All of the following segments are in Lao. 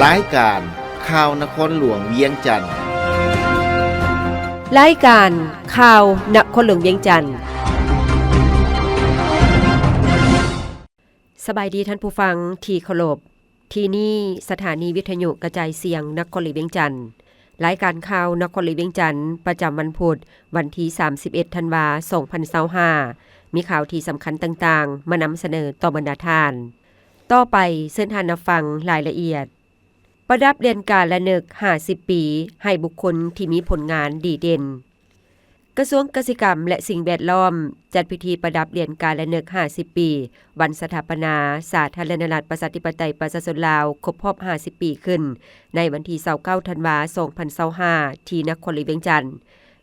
ລາຍການຂ່າວນະຄອນຫຼວງວຽງຈັນ. ລາຍການຂ່າວນະຄອນຫຼວງວຽງຈັນ. ສະບາຍດີທ່ານຜູ້ຟັງທີ່ເຄົາລົບ. ທີ່ນີ້ສະຖານີວິທະຍຸກະຈາຍສຽງນະຄອນຫຼວງວຽງຈັນ. ລາຍການຂ່າວນະຄອນຫຼວງວຽງຈັນ ປະຈຳວັນພຸດ ວັນທີສາມສິບເອັດ ທັນວາ ສອງພັນຊາວຫ້າ ມີຂ່າວທີ່ສຳຄັນຕ່າງໆ ມານຳສະເໜີຕໍ່ບັນດາທ່ານ. ຕໍ່ໄປເຊີນທ່ານຮັບຟັງລາຍລະອຽດ. ປະດັບຫຼຽນການລະນຶກຫ້າສິບປີ ໃຫ້ບຸກຄົນທີ່ມີຜົນງານດີເດັ່ນ. ກະຊວງກະສິກຳ ແລະ ສິ່ງແວດລ້ອມ ຈັດພິທີປະດັບຫຼຽນການລະນຶກຫ້າສິບປີ ວັນສະຖາປະນາສາທາລະນະລັດ ປະຊາທິປະໄຕ ປະຊາຊົນລາວ ຄົບຮອບຫ້າສິບປີຂຶ້ນ ໃນວັນທີຊາວເກົ້າ ທັນວາ ສອງພັນຊາວຫ້າ ທີ່ນະຄອນຫຼວງວຽງຈັນ.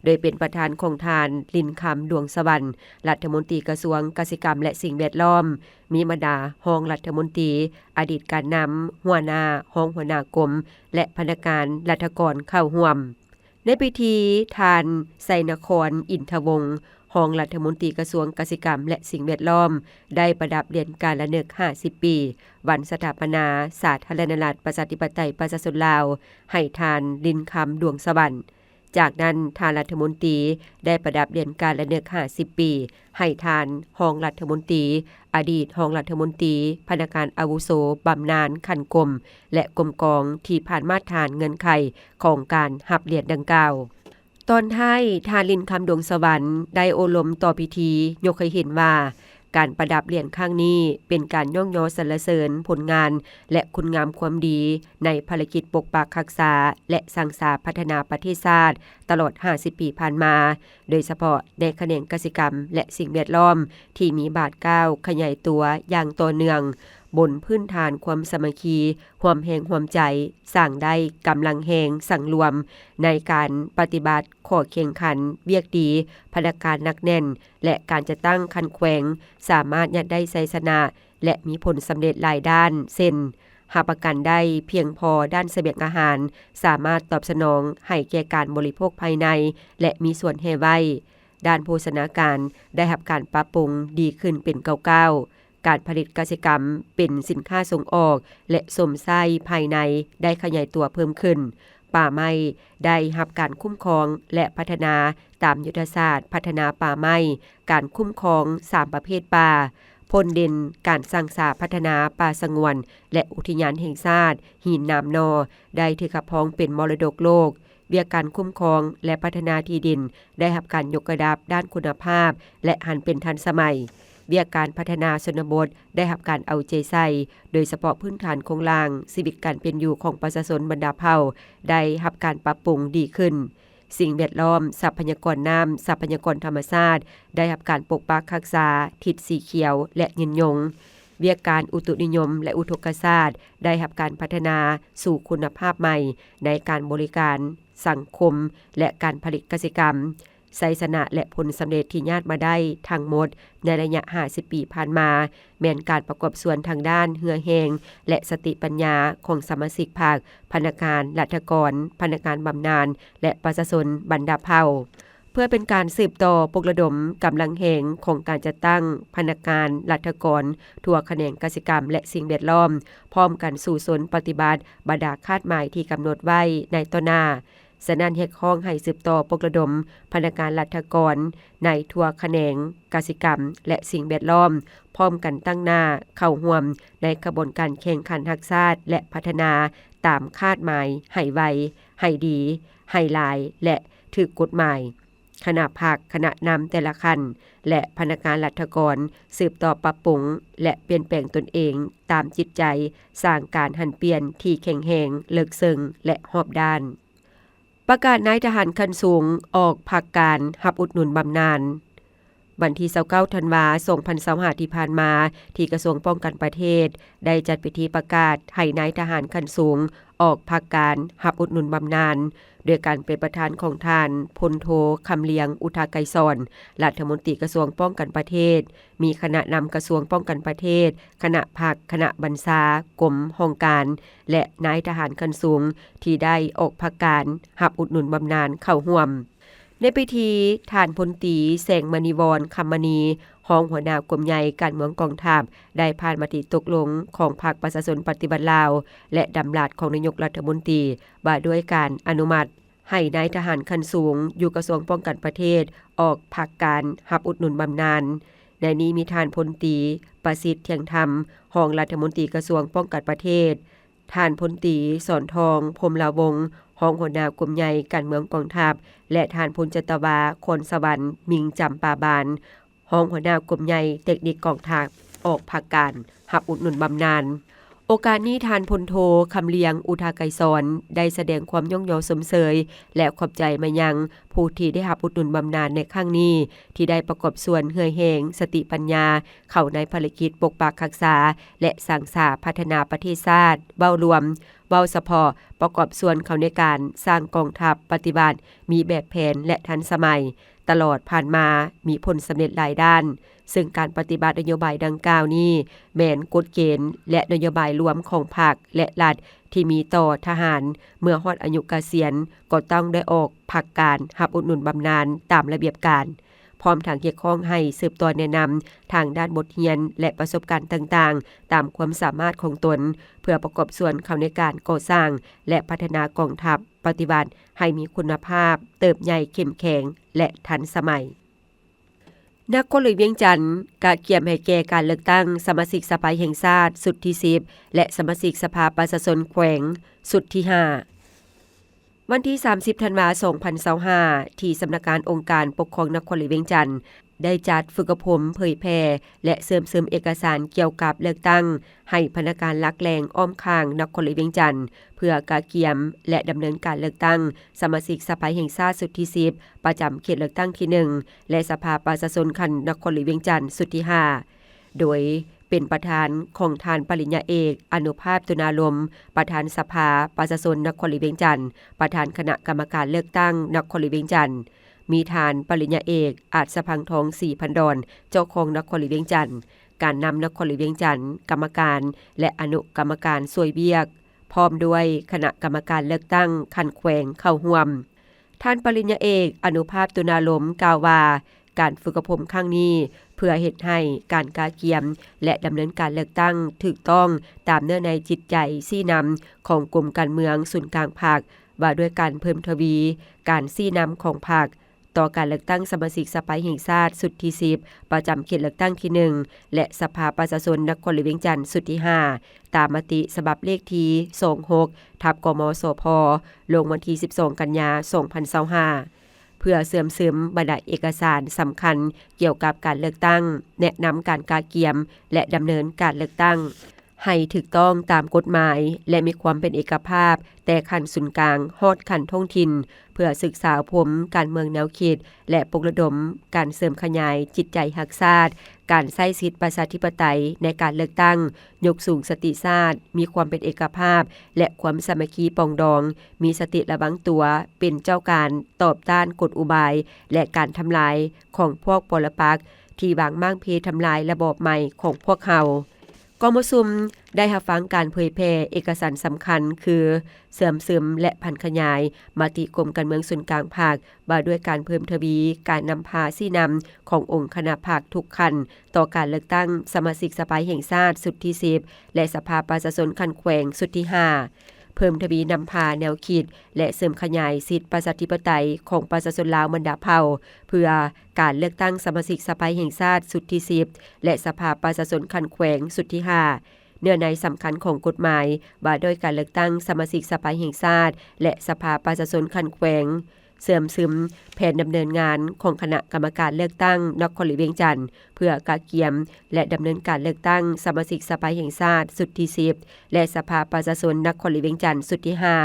ໂດຍເປັນປະທານຂອງທ່ານ ລິນຄຳ ດວງສະຫວັນ ລັດຖະມົນຕີກະຊວງກະສິກຳ ແລະ ສິ່ງແວດລ້ອມ, ມີບັນດາຮອງລັດຖະມົນຕີ, ອະດີດການນຳ, ຫົວໜ້າ, ຮອງຫົວໜ້າກົມ ແລະ ພະນັກງານລັດຖະກອນເຂົ້າຮ່ວມ. ໃນພິທີ, ທ່ານ ໄຊນະຄອນ ອິນທະວົງ ຮອງລັດຖະມົນຕີກະຊວງກະສິກຳ ແລະ ສິ່ງແວດລ້ອມ ໄດ້ປະດັບຫຼຽນການລະນຶກຫ້າສິບປີ ວັນສະຖາປະນາສາທາລະນະລັດ ປະຊາທິປະໄຕ ປະຊາຊົນລາວ ໃຫ້ທ່ານ ລິນຄຳ ດວງສະຫວັນ. ຈາກນັ້ນ, ທ່ານລັດຖະມົນຕີໄດ້ປະດັບຫຼຽນການລະນຶກຫ້າສິບປີ ໃຫ້ທ່ານຮອງລັດຖະມົນຕີ, ອະດີດຮອງລັດຖະມົນຕີ, ພະນັກງານອາວຸໂສບຳນານຂັ້ນກົມ ແລະ ກົມກອງ ທີ່ຜ່ານມາດຖານເງື່ອນໄຂຂອງການຮັບຫຼຽນດັ່ງກ່າວ. ຕອນທ້າຍ, ທ່ານ ລິນຄຳ ດວງສະຫວັນ ໄດ້ໂອ້ລົມຕໍ່ພິທີ ຍົກໃຫ້ເຫັນວ່າ ການປະດັບຫຼຽນຄັ້ງນີ້ ເປັນການຍ້ອງຍໍສັນລະເສີນຜົນງານ ແລະ ຄຸນງາມຄວາມດີ ໃນພາລະກິດປົກປັກຮັກສາ ແລະ ສ້າງສາພັດທະນາປະເທດຊາດ ຕະຫຼອດຫ້າສິບປີຜ່ານມາ, ໂດຍສະເພາະໃນຂະແໜງກະສິກຳ ແລະ ສິ່ງແວດລ້ອມ ທີ່ມີບາດກ້າວຂະຫຍາຍຕົວຢ່າງຕໍ່ເນື່ອງ, ບົນພື້ນຖານຄວາມສາມັກຄີ, ຮ່ວມແຮງຮ່ວມໃຈ, ສ້າງໄດ້ກຳລັງແຮງສັງລວມ ໃນການປະຕິບັດຂໍ້ແຂ່ງຂັນວຽກດີ, ພະນັກງານໜັກແໜ້ນ ແລະ ການຈັດຕັ້ງຂັ້ນແຂວງ ສາມາດຍັດໄດ້ໄຊຊະນະ ແລະ ມີຜົນສຳເລັດຫຼາຍດ້ານ ເຊັ່ນ ຮັບປະກັນໄດ້ພຽງພໍດ້ານສະບຽງອາຫານ, ສາມາດຕອບສະໜອງໃຫ້ແກ່ການບໍລິໂພກພາຍໃນ ແລະ ມີສ່ວນແຮ່ໄວ້. ດ້ານໂພຊະນາການໄດ້ຮັບການປັບປຸງດີຂຶ້ນເປັນກ້າວໆ, ການຜະລິດກະສິກຳເປັນສິນຄ້າສົ່ງອອກ ແລະ ຊົມໃຊ້ພາຍໃນໄດ້ຂະຫຍາຍຕົວເພີ່ມຂຶ້ນ, ປ່າໄມ້ໄດ້ຮັບການຄຸ້ມຄອງ ແລະ ພັດທະນາຕາມຍຸດທະສາດພັດທະນາປ່າໄມ້, ການຄຸ້ມຄອງສາມປະເພດປ່າ, ພົ້ນເດັ່ນການສ້າງສາພັດທະນາປ່າສະຫງວນ ແລະ ອຸທິຍານແຫ່ງຊາດຫີນໜາມໜໍ່ ໄດ້ຖືກຮັບຮອງເປັນມໍລະດົກໂລກ. ວຽກການຄຸ້ມຄອງ ແລະ ພັດທະນາທີ່ດິນ ໄດ້ຮັບການຍົກລະດັບດ້ານຄຸນນະພາບ ແລະ ຫັນເປັນທັນສະໄໝ. ວຽກການພັດທະນາຊົນນະບົດໄດ້ຮັບການເອົາໃຈໃສ່, ໂດຍສະເພາະພື້ນຖານໂຄງລ່າງຊີວິດການເປັນຢູ່ຂອງປະຊາຊົນບັນດາເຜົ່າໄດ້ຮັບການປັບປຸງດີຂຶ້ນ. ສິ່ງແວດລ້ອມ, ຊັບພະຍາກອນນ້ຳ, ຊັບພະຍາກອນທຳມະຊາດ ໄດ້ຮັບການປົກປັກຮັກສາ, ທິດສີຂຽວ ແລະ ຍືນຍົງ. ວຽກການອຸຕຸນິຍົມ ແລະ ອຸທົກກະສາດ ໄດ້ຮັບການພັດທະນາສູ່ຄຸນນະພາບໃໝ່ໃນການບໍລິການສັງຄົມ ແລະ ການຜະລິດກະສິກຳ. ໄຊຊະນະ ແລະ ຜົນສຳເລັດທີ່ຍາດມາໄດ້ທັງໝົດໃນໄລຍະຫ້າສິບປີຜ່ານມາ ແມ່ນການປະກອບສ່ວນທາງດ້ານເຫື່ອແຮງ ແລະ ສະຕິປັນຍາຂອງສະມາຊິກພັກ, ພະນັກງານລັດຖະກອນ, ພະນັກງານບຳນານ ແລະ ປະຊາຊົນບັນດາເຜົ່າ. ເພື່ອເປັນການສືບຕໍ່ປົກລະດົມກຳລັງແຮງຂອງການຈັດຕັ້ງພະນັກງານລັດຖະກອນທົ່ວຂະແໜງກະສິກຳ ແລະ ສິ່ງແວດລ້ອມ, ພ້ອມກັນສູ້ຊົນປະຕິບັດບັນດາຄາດໝາຍທີ່ກຳນົດໄວ້ໃນຕໍ່ໜ້າ. ສະນັ້ນ, ຮຽກຮ້ອງໃຫ້ສືບຕໍ່ປົກລະດົມພະນັກງານລັດຖະກອນໃນທົ່ວຂະແໜງກະສິກຳ ແລະ ສິ່ງແວດລ້ອມ, ພ້ອມກັນຕັ້ງໜ້າເຂົ້າຮ່ວມໃນຂະບວນການແຂ່ງຂັນຮັກຊາດ ແລະ ພັດທະນາຕາມຄາດໝາຍໃຫ້ໄວ, ໃຫ້ດີ, ໃຫ້ຫຼາຍ ແລະ ຖືກກົດໝາຍ. ຄະນະພັກ, ຄະນະນຳແຕ່ລະຂັ້ນ ແລະ ພະນັກງານລັດຖະກອນ ສືບຕໍ່ປັບປຸງ ແລະ ປ່ຽນແປງຕົນເອງຕາມຈິດໃຈ, ສ້າງການຫັນປ່ຽນທີ່ແຂງແຮງ, ເລິກເຊິ່ງ ແລະ ຮອບດ້ານ. ປະກາດນາຍທະຫານຂັ້ນສູງອອກພັກການຮັບອຸດໜູນບຳນານ. ວັນທີຊາວເກົ້າ ທັນວາ ສອງພັນຊາວຫ້າ ທີ່ຜ່ານມາ, ທີ່ກະຊວງປ້ອງກັນປະເທດ ໄດ້ຈັດພິທີປະກາດໃຫ້ນາຍທະຫານຂັ້ນສູງອອກພັກການຮັບອຸດໜູນບຳນານ ໂດຍການເປັນປະທານຂອງທ່ານ ພົນໂທ ຄຳລຽງ ອຸທະໄກສອນ ລັດຖະມົນຕີກະຊວງປ້ອງກັນປະເທດ, ມີຄະນະນຳກະຊວງປ້ອງກັນປະເທດ, ຄະນະພັກ, ຄະນະບັນຊາ, ກົມ, ຫ້ອງການ ແລະ ນາຍທະຫານຂັ້ນສູງທີ່ໄດ້ອອກພັກການຮັບອຸດໜູນບຳນານເຂົ້າຮ່ວມ. ໃນພິທີ, ທ່ານ ພົນຕີ ແສງມະນີວອນ ຄຳມະນີ, ຮອງຫົວໜ້າກົມໃຫຍ່ການເມືອງກອງທັບ ໄດ້ຜ່ານມະຕິຕົກລົງຂອງພັກປະຊາຊົນປະຕິວັດລາວ ແລະ ດຳລັດຂອງນາຍົກລັດຖະມົນຕີ ວ່າດ້ວຍການອະນຸມັດໃຫ້ນາຍທະຫານຂັ້ນສູງຢູ່ກະຊວງປ້ອງກັນປະເທດ ອອກພັກການຮັບອຸດໜູນບຳນານ. ໃນນີ້ມີທ່ານພົນຕີ ປະສິດ ທຽງທຳ ຮອງລັດຖະມົນຕີກະຊວງປ້ອງກັນປະເທດ, ທ່ານພົນຕີ ສອນທອງ ພົມລາວົງ ຮອງຫົວໜ້າກົມໃຫຍ່ການເມືອງກອງທັບ ແລະ ທ່ານພົນຈັດຕະວາ ຄອນສະຫວັນ ມິງຈຳປາບານ ຮອງຫົວໜ້າກົມໃຫຍ່ເຕັກນິກກອງທັບ ອອກພັກການຮັບອຸດໜູນບຳນານ. ໂອກາດນີ້ ທ່ານພົນໂທ ຄຳລຽງ ອຸທາໄກສອນ ໄດ້ສະແດງຄວາມຍ້ອງຍໍຊົມເຊີຍ ແລະ ຂອບໃຈມາຍັງຜູ້ທີ່ໄດ້ຮັບອຸດໜູນບຳນານໃນຄັ້ງນີ້ ທີ່ໄດ້ປະກອບສ່ວນເຫື່ອແຮງສະຕິປັນຍາ ເຂົ້າໃນພາລະກິດປົກປັກຮັກສາ ແລະ ສ້າງສາພັດທະນາປະເທດຊາດ ເວົ້າລວມ, ເວົ້າສະເພາະ ປະກອບສ່ວນເຂົ້າໃນການສ້າງກອງທັບປະຕິວັດ ມີແບບແຜນ ແລະ ທັນສະໄໝ, ຕະຫຼອດຜ່ານມາມີຜົນສຳເລັດຫຼາຍດ້ານ, ເຊິ່ງການປະຕິບັດນະໂຍບາຍດັ່ງກ່າວນີ້ ແມ່ນກົດເກນ ແລະ ນະໂຍບາຍລວມຂອງພັກ ແລະ ລັດ ທີ່ມີຕໍ່ທະຫານ ເມື່ອຮອດອາຍຸກະສຽນ ກໍຕ້ອງໄດ້ອອກພັກການຮັບອຸດໜູນບຳນານຕາມລະບຽບການ. ພ້ອມທັງຮຽກຮ້ອງໃຫ້ສືບຕໍ່ແນະນຳທາງດ້ານບົດຮຽນ ແລະ ປະສົບການຕ່າງໆ ຕາມຄວາມສາມາດຂອງຕົນ ເພື່ອປະກອບສ່ວນເຂົ້າໃນການກໍ່ສ້າງ ແລະ ພັດທະນາກອງທັບປະຕິວັດໃຫ້ມີຄຸນນະພາບ, ເຕີບໃຫຍ່ເຂັ້ມແຂງ ແລະ ທັນສະໄໝ. ນະຄອນຫຼວງວຽງຈັນ ກະກຽມໃຫ້ແກ່ການເລືອກຕັ້ງສະມາຊິກສະພາແຫ່ງຊາດຊຸດທີສິບ ແລະ ສະມາຊິກສະພາປະຊາຊົນແຂວງຊຸດທີຫ້າ. ວັນທີສາມສິບ ທັນວາ ສອງພັນຊາວຫ້າ ທີ່ສຳນັກງານອົງການປົກຄອງນະຄອນຫຼວງວຽງຈັນ ໄດ້ຈັດຝຶກອົບຮົມເຜີຍແຜ່ ແລະ ເຊື່ອມຊຶມເອກະສານກ່ຽວກັບເລືອກຕັ້ງ ໃຫ້ພະນັກງານຫຼັກແຫຼ່ງອ້ອມຂ້າງນະຄອນຫຼວງວຽງຈັນ ເພື່ອກະກຽມ ແລະ ດຳເນີນການເລືອກຕັ້ງສະມາຊິກສະພາແຫ່ງຊາດຊຸດທີສິບ ປະຈຳເຂດເລືອກຕັ້ງທີໜຶ່ງ ແລະ ສະພາປະຊາຊົນຂັ້ນນະຄອນຫຼວງວຽງຈັນຊຸດທີຫ້າ ໂດຍເປັນປະທານຂອງທ່ານປະລິນຍາເອກ ອະນຸພາບ ຕຸນາລົມ ປະທານສະພາປະຊາຊົນນະຄອນຫຼວງວຽງຈັນ, ປະທານຄະນະກຳມະການເລືອກຕັ້ງນະຄອນຫຼວງວຽງຈັນ, ມີທ່ານປະລິນຍາເອກ ອາດສະພັງທອງ ສີພັນດອນ ເຈົ້າຄອງນະຄອນຫຼວງວຽງຈັນ, ການນຳນະຄອນຫຼວງວຽງຈັນ, ກຳມະການ ແລະ ອະນຸກຳມະການຊ່ວຍວຽກ ພ້ອມດ້ວຍຄະນະກຳມະການເລືອກຕັ້ງຂັ້ນແຂວງເຂົ້າຮ່ວມ. ທ່ານປະລິນຍາເອກ ອະນຸພາບ ຕຸນາລົມ ກ່າວວ່າ ການຝຶກອົບຮົມຄັ້ງນີ້ ເພື່ອເຮັດໃຫ້ການກະກຽມ ແລະ ດຳເນີນການເລືອກຕັ້ງຖືກຕ້ອງຕາມເນື້ອໃນຈິດໃຈຊີ້ນຳຂອງກົມການເມືອງສູນກາງພັກ ວ່າດ້ວຍການເພີ່ມທະວີການຊີ້ນຳຂອງພັກ ຕໍ່ການເລືອກຕັ້ງສະມາຊິກສະພາແຫ່ງຊາດຊຸດທີສິບ ປະຈຳເຂດເລືອກຕັ້ງທີໜຶ່ງ ແລະ ສະພາປະຊາຊົນນະຄອນຫຼວງວຽງຈັນຊຸດທີຫ້າ ຕາມມະຕິສະບັບເລກທີສອງຫົກ ທັບ ກມສພ ລົງວັນທີສິບສອງ ກັນຍາ ສອງພັນຊາວຫ້າ ເພື່ອເຊື່ອມຊຶມບັນດາເອກະສານສຳຄັນກ່ຽວກັບການເລືອກຕັ້ງ, ແນະນຳການກະກຽມ ແລະ ດຳເນີນການເລືອກຕັ້ງ ໃຫ້ຖືກຕ້ອງຕາມກົດໝາຍ ແລະ ມີຄວາມເປັນເອກະພາບ ແຕ່ຂັ້ນສູນກາງຮອດຂັ້ນທ້ອງຖິ່ນ ເພື່ອສຶກສາອົບຮົມການເມືອງແນວຄິດ ແລະ ປຸກລະດົມການເສີມຂະຫຍາຍຈິດໃຈຮັກຊາດ, ການໃຊ້ສິດປະຊາທິປະໄຕໃນການເລືອກຕັ້ງ, ຍົກສູງສະຕິຊາດ, ມີຄວາມເປັນເອກະພາບ ແລະ ຄວາມສາມັກຄີປອງດອງ, ມີສະຕິລະວັງຕົວ, ເປັນເຈົ້າການຕອບຕ້ານກົນອຸບາຍ ແລະ ການທຳລາຍຂອງພວກປໍລະປັກທີ່ວາງມ້າງເພທຳລາຍລະບອບໃໝ່ຂອງພວກເຮົາ. ກອງປະຊຸມໄດ້ຮັບຟັງການເຜີຍແຜ່ເອກະສານສຳຄັນຄື ເຊື່ອມຊຶມ ແລະ ຜັນຂະຫຍາຍມະຕິກົມການເມືອງສູນກາງພັກ ວ່າດ້ວຍການເພີ່ມທະວີການນຳພາຊີ້ນຳຂອງອົງຄະນະພັກທຸກຂັ້ນ ຕໍ່ການເລືອກຕັ້ງສະມາຊິກສະພາແຫ່ງຊາດຊຸດທີສິບ ແລະ ສະພາປະຊາຊົນຂັ້ນແຂວງຊຸດທີຫ້າ ເພີ່ມທະວີນຳພາແນວຄິດ ແລະ ເສີມຂະຫຍາຍສິດປະຊາທິປະໄຕຂອງປະຊາຊົນລາວບັນດາເຜົ່າ ເພື່ອການເລືອກຕັ້ງສະມາຊິກສະພາແຫ່ງຊາດຊຸດທີສິບ ແລະ ສະພາປະຊາຊົນຂັ້ນແຂວງຊຸດທີຫ້າ ເນື້ອໃນສຳຄັນຂອງກົດໝາຍວ່າດ້ວຍການເລືອກຕັ້ງສະມາຊິກສະພາແຫ່ງຊາດ ແລະ ສະພາປະຊາຊົນຂັ້ນແຂວງ, ເຊື່ອມຊຶມແຜນດຳເນີນງານຂອງຄະນະກຳມະການເລືອກຕັ້ງນະຄອນຫຼວງວຽງຈັນ ເພື່ອກະກຽມ ແລະ ດຳເນີນການເລືອກຕັ້ງສະມາຊິກສະພາແຫ່ງຊາດຊຸດທີສິບ ແລະ ສະພາປະຊາຊົນນະຄອນຫຼວງວຽງຈັນຊຸດທີຫ້າ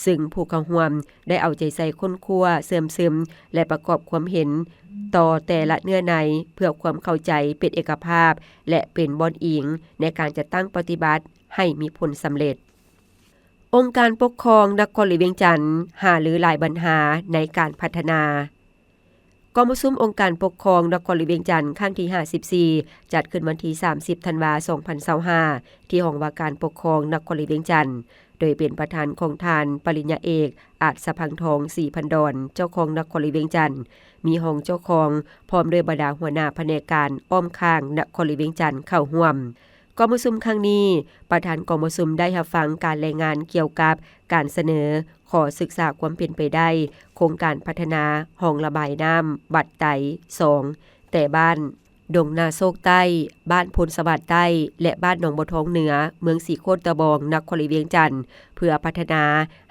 ຊຶ່ງຜູ້ເຂົ້າຮ່ວມໄດ້ເອົາໃຈໃສ່ຄົ້ນຄວ້າ, ເຊື່ອມຊຶມ ແລະ ປະກອບຄວາມເຫັນຕໍ່ແຕ່ລະເນື້ອໃນ ເພື່ອຄວາມເຂົ້າໃຈເປັນເອກະພາບ ແລະ ເປັນບ່ອນອີງໃນການຈັດຕັ້ງປະຕິບັດໃຫ້ມີຜົນສຳເລັດ. ອົງການປົກຄອງນະຄອນຫຼວງວຽງຈັນຫາລືຫຼາຍບັນຫາໃນການພັດທະນາ. ກອງປະຊຸມອົງການປົກຄອງນະຄອນຫຼວງວຽງຈັນຄັ້ງທີຫ້າສິບສີ່ ຈັດຂຶ້ນວັນທີສາມສິບ ທັນວາ ສອງພັນຊາວຫ້າ ທີ່ຫ້ອງວ່າການປົກຄອງນະຄອນຫຼວງວຽງຈັນ. ໂດຍເປັນປະທານຂອງທ່ານປະລິນຍາເອກ ອາດສະພັງທອງ ສີພັນດອນ ເຈົ້າຄອງນະຄອນຫຼວງວຽງຈັນ, ມີຮອງເຈົ້າຄອງ ພ້ອມດ້ວຍບັນດາຫົວໜ້າພະແນກການອ້ອມຂ້າງນະຄອນຫຼວງວຽງຈັນເຂົ້າຮ່ວມ. ກອງປະຊຸມຄັ້ງນີ້, ປະທານກອງປະຊຸມໄດ້ຮັບຟັງການລາຍງານກ່ຽວກັບການສະເໜີຂໍສຶກສາຄວາມເປັນໄປໄດ້ໂຄງການພັດທະນາຮ່ອງລະບາຍນ້ຳວັດໄຕສອງ ແຕ່ບ້ານ ດົງນາໂຊກໃຕ້, ບ້ານໂພນສະຫວັດໃຕ້ ແລະ ບ້ານໜອງບົວທອງເໜືອ, ເມືອງສີໂຄດຕະບອງ, ນະຄອນຫຼວງວຽງຈັນ, ເພື່ອພັດທະນາ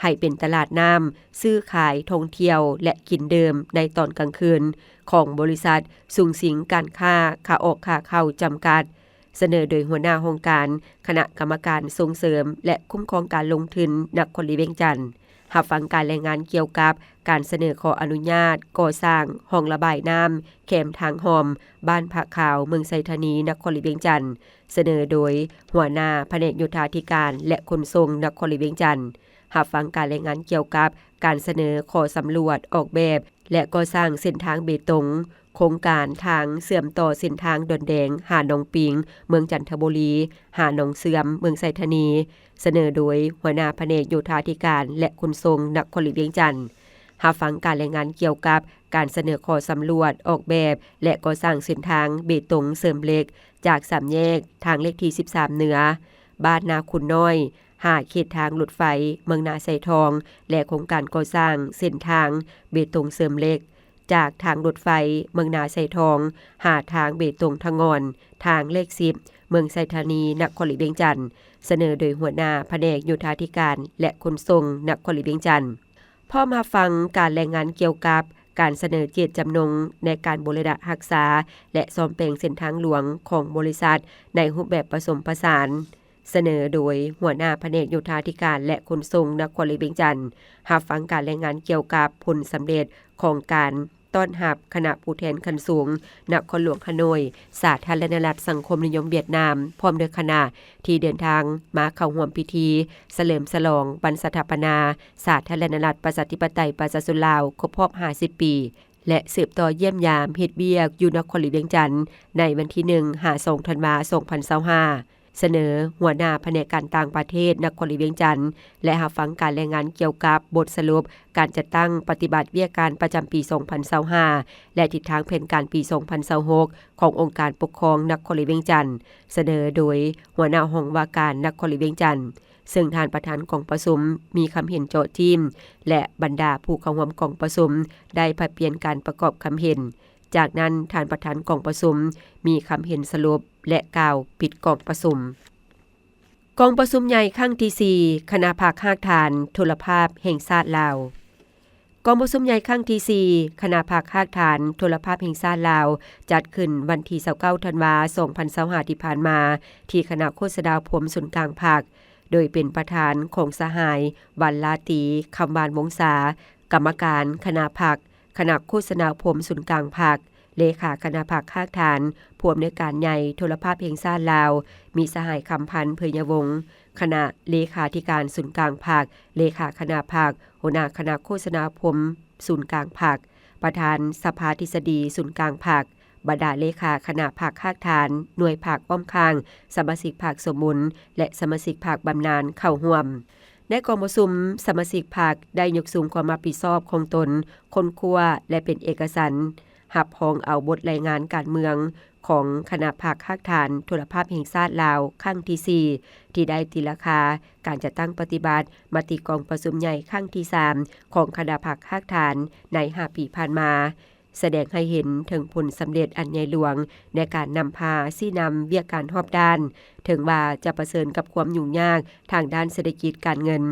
ໃຫ້ເປັນຕະຫຼາດນ້ຳຊື້ຂາຍ, ທ່ອງທ່ຽວ ແລະ ກິນດື່ມໃນຕອນກາງຄືນ ຂອງບໍລິສັດສຸງສິງການຄ້າຂາອອກຂາເຂົ້າຈຳກັດ, ສະເໜີໂດຍຫົວໜ້າຫ້ອງການຄະນະກຳມະການສົ່ງເສີມ ແລະ ຄຸ້ມຄອງການລົງທຶນນະຄອນຫຼວງວຽງຈັນ. ຮັບຟັງການລາຍງານກ່ຽວກັບການສະເໜີຂໍອະນຸຍາດກໍ່ສ້າງຮ່ອງລະບາຍນ້ຳແຄມທາງຮ່ອມ ບ້ານຜາຂາວ, ເມືອງໄຊທານີ, ນະຄອນຫຼວງວຽງຈັນ, ສະເໜີໂດຍຫົວໜ້າພະແນກໂຍທາທິການ ແລະ ຂົນສົ່ງນະຄອນຫຼວງວຽງຈັນ. ຮັບຟັງການລາຍງານກ່ຽວກັບການສະເໜີຂໍສຳຫຼວດອອກແບບ ແລະ ກໍ່ສ້າງເສັ້ນທາງເບຕົງ ໂຄງການທາງເຊື່ອມຕໍ່ເສັ້ນທາງດອນແດງຫາໜອງປິງ ເມືອງຈັນທະບູລີ, ຫາໜອງເຊື່ອມ ເມືອງໄຊທານີ, ສະເໜີໂດຍຫົວໜ້າພະແນກໂຍທາທິການ ແລະ ຂົນສົ່ງນະຄອນຫຼວງວຽງຈັນ. ຮັບຟັງການລາຍງານກ່ຽວກັບການສະເໜີຂໍສຳຫຼວດອອກແບບ ແລະ ກໍ່ສ້າງເສັ້ນທາງເບຕົງເສີມເຫຼັກ ຈາກສາມແຍກທາງເລກທີສິບສາມເໜືອ ບ້ານນາຄູນນ້ອຍ ຫາເຂດທາງລົດໄຟເມືອງນາໄຊທອງ ແລະ ໂຄງການກໍ່ສ້າງເສັ້ນທາງເບຕົງເສີມເຫຼັກ ຈາກທາງລົດໄຟເມືອງນາໄຊທອງ ຫາທາງເບຕົງທະງອນ ທາງເລກສິບ ເມືອງໄຊທານີ ນະຄອນຫຼວງວຽງຈັນ, ສະເໜີໂດຍຫົວໜ້າພະແນກໂຍທາທິການ ແລະ ຂົນສົ່ງນະຄອນຫຼວງວຽງຈັນ. ພ້ອມຮັບຟັງການລາຍງານກ່ຽວກັບການສະເໜີເຈດຈຳນົງໃນການບູລະນະຮັກສາ ແລະ ສ້ອມແປງເສັ້ນທາງຫຼວງຂອງບໍລິສັດໃນຮູບແບບປະສົມປະສານ. ສະເໜີໂດຍຫົວໜ້າພະແນກໂຍທາທິການ ແລະ ຂົນສົ່ງນະຄອນຫຼວງວຽງຈັນ ຮັບຟັງການລາຍງານກ່ຽວກັບຜົນສຳເລັດຂອງການຕ້ອນຮັບຄະນະຜູ້ແທນຂັ້ນສູງນະຄອນຫຼວງຮາໂນ້ຍ ສາທາລະນະລັດສັງຄົມນິຍົມຫວຽດນາມ ພ້ອມດ້ວຍຄະນະ ທີ່ເດີນທາງມາເຂົ້າຮ່ວມພິທີສະເຫຼີມສະຫຼອງວັນສະຖາປະນາສາທາລະນະລັດປະຊາທິປະໄຕປະຊາຊົນລາວຄົບຮອບຫ້າສິບປີ ແລະ ສືບຕໍ່ຢ້ຽມຢາມເຮັດວຽກຢູ່ນະຄອນຫຼວງວຽງຈັນ ໃນວັນທີໜຶ່ງຫາສອງທັນວາ ສອງພັນຊາວຫ້າ. ສະເໜີຫົວໜ້າພະແນກການຕ່າງປະເທດນະຄອນຫຼວງວຽງຈັນ ແລະ ຮັບຟັງການລາຍງານກ່ຽວກັບບົດສະຫຼຸບການຈັດຕັ້ງປະຕິບັດວຽກການປະຈຳປີສອງພັນຊາວຫ້າ ແລະ ທິດທາງແຜນການປີສອງພັນຊາວຫົກ ຂອງອົງການປົກຄອງນະຄອນຫຼວງວຽງຈັນ, ສະເໜີໂດຍຫົວໜ້າຫ້ອງວ່າການນະຄອນຫຼວງວຽງຈັນ. ເຊິ່ງທ່ານປະທານກອງປະຊຸມມີຄຳເຫັນເຈາະຈີ້ມ ແລະ ບັນດາຜູ້ເຂົ້າຮ່ວມກອງປະຊຸມໄດ້ຜັດປ່ຽນການປະກອບຄຳເຫັນ. ຈາກນັ້ນ, ທ່ານປະທານກອງປະຊຸມມີຄຳເຫັນສະຫຼຸບ ແລະ ກ່າວປິດກອງປະຊຸມ. ກອງປະຊຸມໃຫຍ່ຄັ້ງທີສີ່ ຄະນະພັກຮາກຖານໂທລະພາບແຫ່ງຊາດລາວ. ກອງປະຊຸມໃຫຍ່ຄັ້ງທີສີ່ ຄະນະພັກຮາກຖານໂທລະພາບແຫ່ງຊາດລາວ ຈັດຂຶ້ນວັນທີຊາວເກົ້າທັນວາ ສອງພັນຊາວຫ້າ ທີ່ຜ່ານມາ ທີ່ຄະນະໂຄສະນາອົບຮົມສູນກາງພັກ ໂດຍເປັນປະທານຂອງສະຫາຍ ວັນລາຕີ ຄຳວານວົງສາ, ກຳມະການຄະນະພັກ, ຄະນະໂຄສະນາອົບຮົມສູນກາງພັກ, ເລຂາຄະນະພັກຮາກຖານ, ຜູ້ອຳນວຍການໃຫຍ່ໂທລະພາບແຫ່ງຊາດລາວ, ມີສະຫາຍ ຄຳພັນ ເຜີຍຍະວົງ, ຄະນະເລຂາທິການສູນກາງພັກ, ເລຂາຄະນະພັກ, ຫົວໜ້າຄະນະໂຄສະນາອົບຮົມສູນກາງພັກ, ປະທານສະພາທິດສະດີສູນກາງພັກ, ບັນດາເລຂາຄະນະພັກຮາກຖານ, ໜ່ວຍພັກອ້ອມຂ້າງ, ສະມາຊິກພັກສົມມູນ ແລະ ສະມາຊິກພັກບຳນານເຂົ້າຮ່ວມ. ໃນກອງປະຊຸມ, ສະມາຊິກພັກໄດ້ຍົກສູງຄວາມຮັບຜິດຊອບຂອງຕົນ, ຄົ້ນຄວ້າ ແລະ ເປັນເອກະສັນ ຮັບຮອງເອົາບົດລາຍງານການເມືອງຂອງຄະນະພັກຮາກຖານໂທລະພາບແຫ່ງຊາດລາວ ຄັ້ງທີສີ່ ທີ່ໄດ້ຕີລາຄາການຈັດຕັ້ງປະຕິບັດມະຕິກອງປະຊຸມໃຫຍ່ຄັ້ງທີສາມ ຂອງຄະນະພັກຮາກຖານໃນຫ້າປີຜ່ານມາ. ສະແດງໃຫ້ເຫັນເຖິງຜົນສຳເລັດອັນໃຫຍ່ຫຼວງໃນການນຳພາຊີ້ນຳວຽກການຮອບດ້ານ, ເຖິງວ່າຈະປະເຊີນກັບຄວາມຫຍຸ້ງຍາກທາງດ້ານເສດຖະກິດການເງິນ,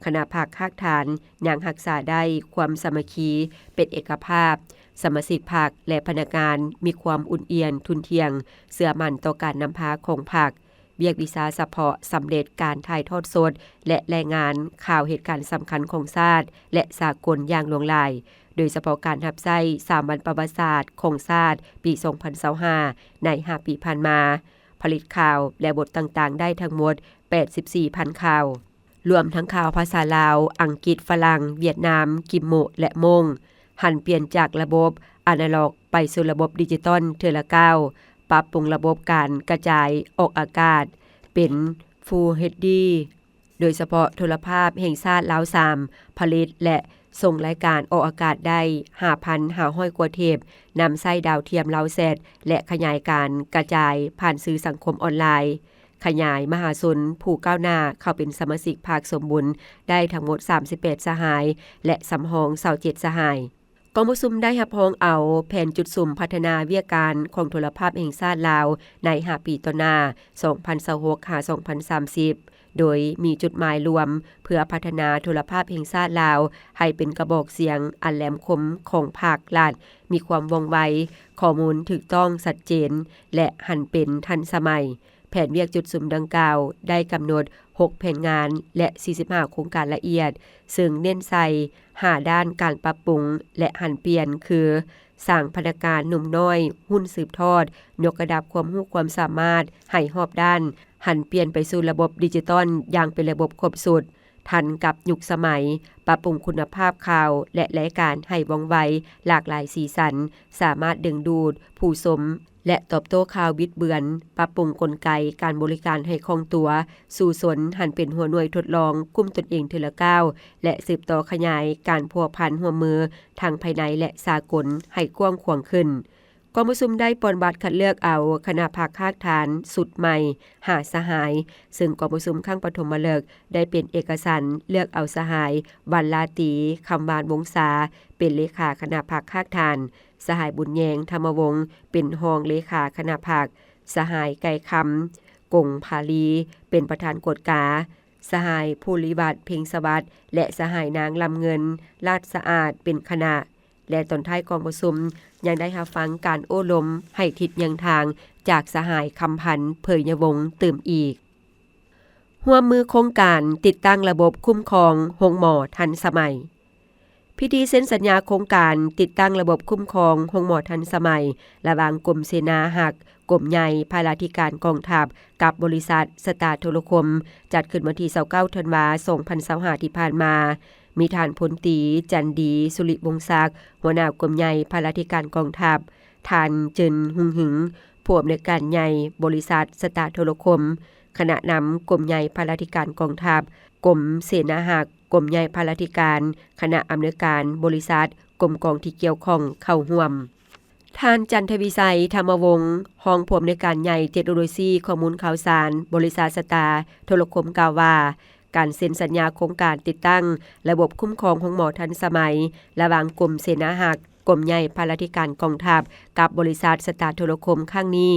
ຄະນະພັກຮາກຖານຍັງຮັກສາໄດ້ຄວາມສາມັກຄີ, ເປັນເອກະພາບ, ສະມາຊິກພັກ ແລະ ພະນັກງານມີຄວາມອຸ່ນອຽນ, ທຸ່ນທ່ຽງ, ເຊື່ອໝັ້ນຕໍ່ການນຳພາຂອງພັກ. ວຽກວິຊາສະເພາະສຳເລັດການຖ່າຍທອດສົດ ແລະ ລາຍງານຂ່າວເຫດການສຳຄັນຂອງຊາດ ແລະ ສາກົນຢ່າງຫຼວງຫຼາຍ, ໂດຍສະເພາະການຮັບໃຊ້ສາມວັນປະຫວັດສາດຂອງຊາດປີສອງພັນຊາວຫ້າ ໃນຫ້າປີຜ່ານມາ, ຜະລິດຂ່າວ ແລະ ບົດຕ່າງໆໄດ້ທັງໝົດແປດສິບສີ່ພັນຂ່າວ, ລວມທັງຂ່າວພາສາລາວ, ອັງກິດ, ຝຣັ່ງ, ຫວຽດນາມ, ກິມໂມະ ແລະ ໂມ້ງ, ຫັນປ່ຽນຈາກລະບົບອານາລັອກໄປສູ່ລະບົບດິຈິຕອນເທື່ອລະກ້າວ, ປັບປຸງລະບົບການກະຈາຍອອກອາກາດເປັນ Full ເອດ ດີ ໂດຍສະເພາະໂທລະພາບແຫ່ງຊາດລາວສາມ ຜະລິດ ແລະ ສົ່ງລາຍການອອກອາກາດໄດ້ ຫ້າພັນຫ້າຮ້ອຍ ກວ່າເທບ, ນຳໃຊ້ດາວທຽມ Landsat ແລະ ຂະຫຍາຍການກະຈາຍຜ່ານສື່ສັງຄົມອອນລາຍ, ຂະຫຍາຍມະຫາຊົນຜູ້ກ້າວໜ້າເຂົ້າເປັນສະມາຊິກພັກສົມບູນໄດ້ທັງໝົດ ສາມສິບແປດ ສະຫາຍ ແລະ ສຳຮອງ ຊາວເຈັດ ສະຫາຍ. ກອງປະຊຸມໄດ້ຮັບຮອງເອົາແຜນຈຸດສຸມພັດທະນາວຽກການຂອງໂທລະພາບແຫ່ງຊາດລາວໃນຫ້າປີຕໍ່ໜ້າ ສອງພັນຊາວຫົກ ຫາ ສອງພັນສາມສິບ ໂດຍມີຈຸດໝາຍລວມເພື່ອພັດທະນາໂທລະພາບແຫ່ງຊາດລາວໃຫ້ເປັນກະບອກສຽງອັນແຫຼມຄົມຂອງພາກລັດ, ມີຄວາມວ່ອງໄວ, ຂໍ້ມູນຖືກຕ້ອງ, ຊັດເຈນ ແລະ ຫັນເປັນທັນສະໄໝ. ແຜນວຽກຈຸດສຸມດັ່ງກ່າວໄດ້ກຳນົດຫົກແຜນງານ ແລະ ສີ່ສິບຫ້າໂຄງການລະອຽດ, ເຊິ່ງເນັ້ນໃສ່ຫ້າດ້ານ: ການປັບປຸງ ແລະ ຫັນປ່ຽນ ຄື ສ້າງພະນັກງານໜຸ່ມນ້ອຍ ຮຸ່ນສືບທອດ, ຍົກລະດັບຄວາມຮູ້ຄວາມສາມາດໃຫ້ຮອບດ້ານ, ຫັນປ່ຽນໄປສູ່ລະບົບດິຈິຕອນຢ່າງເປັນລະບົບຄົບຊຸດ, ທັນກັບຍຸກສະໄໝ, ປັບປຸງຄຸນນະພາບຂ່າວ ແລະ ລາຍການໃຫ້ວ່ອງໄວ, ຫຼາກຫຼາຍສີສັນ, ສາມາດດຶງດູດຜູ້ຊົມ ແລະ ຕອບໂຕ້ຂ່າວບິດເບືອນ, ປັບປຸງກົນໄກການບໍລິການໃຫ້ຄ່ອງຕົວ, ສູ້ຊົນຫັນເປັນຫົວໜ່ວຍທົດລອງ, ກຸ້ມຕົນເອງເທື່ອລະກ້າວ ແລະ ສືບຕໍ່ຂະຫຍາຍການພົວພັນຮ່ວມມືທັງພາຍໃນ ແລະ ສາກົນໃຫ້ກວ້າງຂວາງຂຶ້ນ. ກອງປະຊຸມໄດ້ປ່ອນບັດຄັດເລືອກເອົາຄະນະພັກຮາກຖານຊຸດໃໝ່ຫ້າສະຫາຍ, ເຊິ່ງກອງປະຊຸມຄັ້ງປະຖົມມະເລິກໄດ້ເປັນເອກະສັນເລືອກເອົາສະຫາຍ ວັນລາຕີ ຄຳວານວົງສາ ເປັນເລຂາຄະນະພັກຮາກຖານ, ສະຫາຍ ບຸນແຍງ ທຳມະວົງ ເປັນຮອງເລຂາຄະນະພັກ, ສະຫາຍ ໄກ່ຄຳ ກົງພາລີ ເປັນປະທານກວດກາ, ສະຫາຍ ພູລິວັດ ເພັງສະຫວັດ ແລະ ສະຫາຍ ນາງ ລຳເງິນ ລາດສະອາດ ເປັນຄະນະ ແລະ ຕອນທ້າຍກອງປະຊຸມຍັງໄດ້ຮັບຟັງການໂອ້ລົມໃຫ້ທິດຍ່າງທາງຈາກສະຫາຍ ຄຳພັນ ເຜີຍຍະວົງ ຕື່ມອີກ. ຮ່ວມມືໂຄງການຕິດຕັ້ງລະບົບຄຸ້ມຄອງໂຮງໝໍທັນສະໄໝ. ພິທີເຊັນສັນຍາໂຄງການຕິດຕັ້ງລະບົບຄຸ້ມຄອງໂຮງໝໍທັນສະໄໝ ລະຫວ່າງກົມເສນາຮັກ ກົມໃຫຍ່ພະລາທິການກອງທັບ ກັບບໍລິສັດສະຕາໂທລະຄົມ ຈັດຂຶ້ນວັນທີຊາວເກົ້າ ທັນວາ ສອງພັນຊາວຫ້າ ທີ່ຜ່ານມາ. ມີທ່ານພົນຕີ ຈັນດີ ສຸລິວົງສັກ ຫົວໜ້າກົມໃຫຍ່ພະລາທິການກອງທັບ, ທ່ານ ເຈິນ ຮຸງຫຶງ ຜູ້ອຳນວຍການໃຫຍ່ບໍລິສັດສະຕາໂທລະຄົມ, ຄະນະນຳກົມໃຫຍ່ພະລາທິການກອງທັບ, ກົມເສນາຮັກ, ກົມໃຫຍ່ພະລາທິການ, ຄະນະອຳນວຍການບໍລິສັດ, ກົມກອງທີ່ກ່ຽວຂ້ອງເຂົ້າຮ່ວມ. ທ່ານ ຈັນທະວິໄຊ ທຳມະວົງ ຮອງຜູ້ອຳນວຍການໃຫຍ່ເຕັກໂນໂລຊີຂໍ້ມູນຂ່າວສານ ບໍລິສັດສະຕາໂທລະຄົມ ກ່າວວ່າ ການເຊັນສັນຍາໂຄງການຕິດຕັ້ງລະບົບຄຸ້ມຄອງໂຮງໝໍທັນສະໄໝ ລະຫວ່າງກົມເສນາຮັກ, ກົມໃຫຍ່ພະລາທິການກອງທັບ ກັບບໍລິສັດສະຕາໂທລະຄົມຄັ້ງນີ້